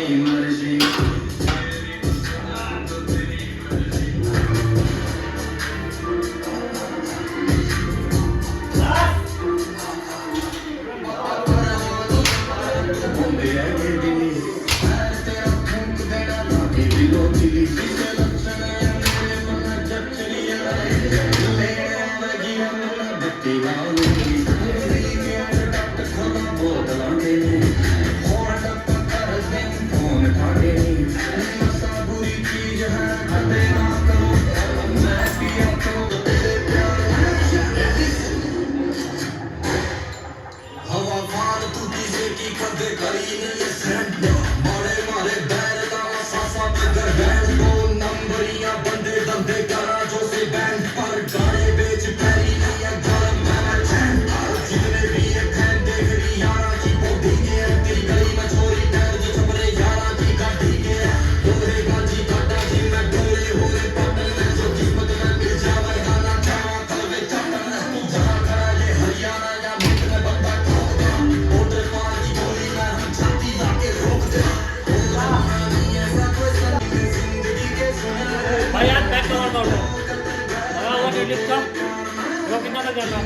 मर्जी। ਹੁੰਦੇ ਐ ਦਿਲੀ ਤੇਰਾ ਫੂਕ ਦੇਣਾ ਲਾਗੇ ਦਿਲੋਂ ਦਿਲੀ, ਕਿਸੇ ਲੱਛਣ ਐ ਮੇਰੇ ਮਨ ਜੱਚਰੀ ਲੈਣ ਆਵੇਗੀ ਮਨ ਬੱਤੀ ਲਾਉਣੀ। ਕੇ ਡੱਟ ਖੋਲਾ ਬੋਤਲਾਂ ਦੇ ਹੋਣ ਡੱਪ ਕਰਦੇ ਫੋਨ ਠਾਡੇ। ਨਸ਼ਾ ਬੁਰੀ ਚੀਜ਼ ਹੈ, ਕਦੇ ਨਾ ਕਰੋ, ਮੈਂ ਪੀਆ ਤੋਂ ਤੇਰੇ ਪਿਆਰ। ਹਵਾ ਫਾਲਤੂ ਕਿਸੇ ਕੀ ਕਦੇ ਕਰੀ ਨਹੀਂ ਸੈਂਡ, ਮਾਰੇ ਮਾਰੇ ਬੈਰ ਲਾਵਾ ਸਾਸਾ ਮਗਰ ਬੈਣ। ਦੋ ਨੰਬਰੀਆਂ ਬੰਦੇ ਦੰਦੇ ਕਰਾਂ ਜੋ ਸੇ ਬੈਂਡ, ਪਰ ਗਾਣੇ ਵੇਚ ਪੈਰੀ ਨਹੀਂ ਹੈ ਗਰਮ ਮੈਂ ਚੈਨ। ਜਿਤਨੇ ਵੀ ਇਹ ਫੈਨ ਦੇਖ ਰਹੀ ਯਾਰਾਂ ਕੀ ਬੋਡੀ ਕੇ, ਤੇਰੀ ਗਲੀ ਮੈਂ ਛੋਰੀ ਟੈਰ ਜੋ ਛਪਰੇ ਯਾਰਾਂ ਕੀ ਗਾਡੀ ਕੇ। ਲੋਹੇ ਗਾਜੀ ਕਾਟਾ ਜੀ ਮੈਂ ਡੋਲੇ ਹੋਰੇ ਪਟਨ ਮੈਂ, ਜੋ ਕਿਸਮਤ ਮੈਂ ਮਿਲ ਜਾਵੇਗਾ ਨਾ ਚਾਹਾਂ ਤਲਵੇ ਚੱਟਨ। ਤੂੰ ਜਹਾਂ ਖੜਾ ਇਹ ਹਰਿਆਣਾ ਜਾਂ ਮਿੰਟ ਮੈਂ ਬੰਦਾ ਠੋਕ ਦੇ, ਬਾਰਡਰ ਪਾਰ की गोली मैं हम छाती ला के रोक दे। ऐसा कोई जिंदगी के सुना। भाई यार, बैक का वर्कआउट है, लगा हुआ डेडलिफ्ट का। वो कितना तक जाता?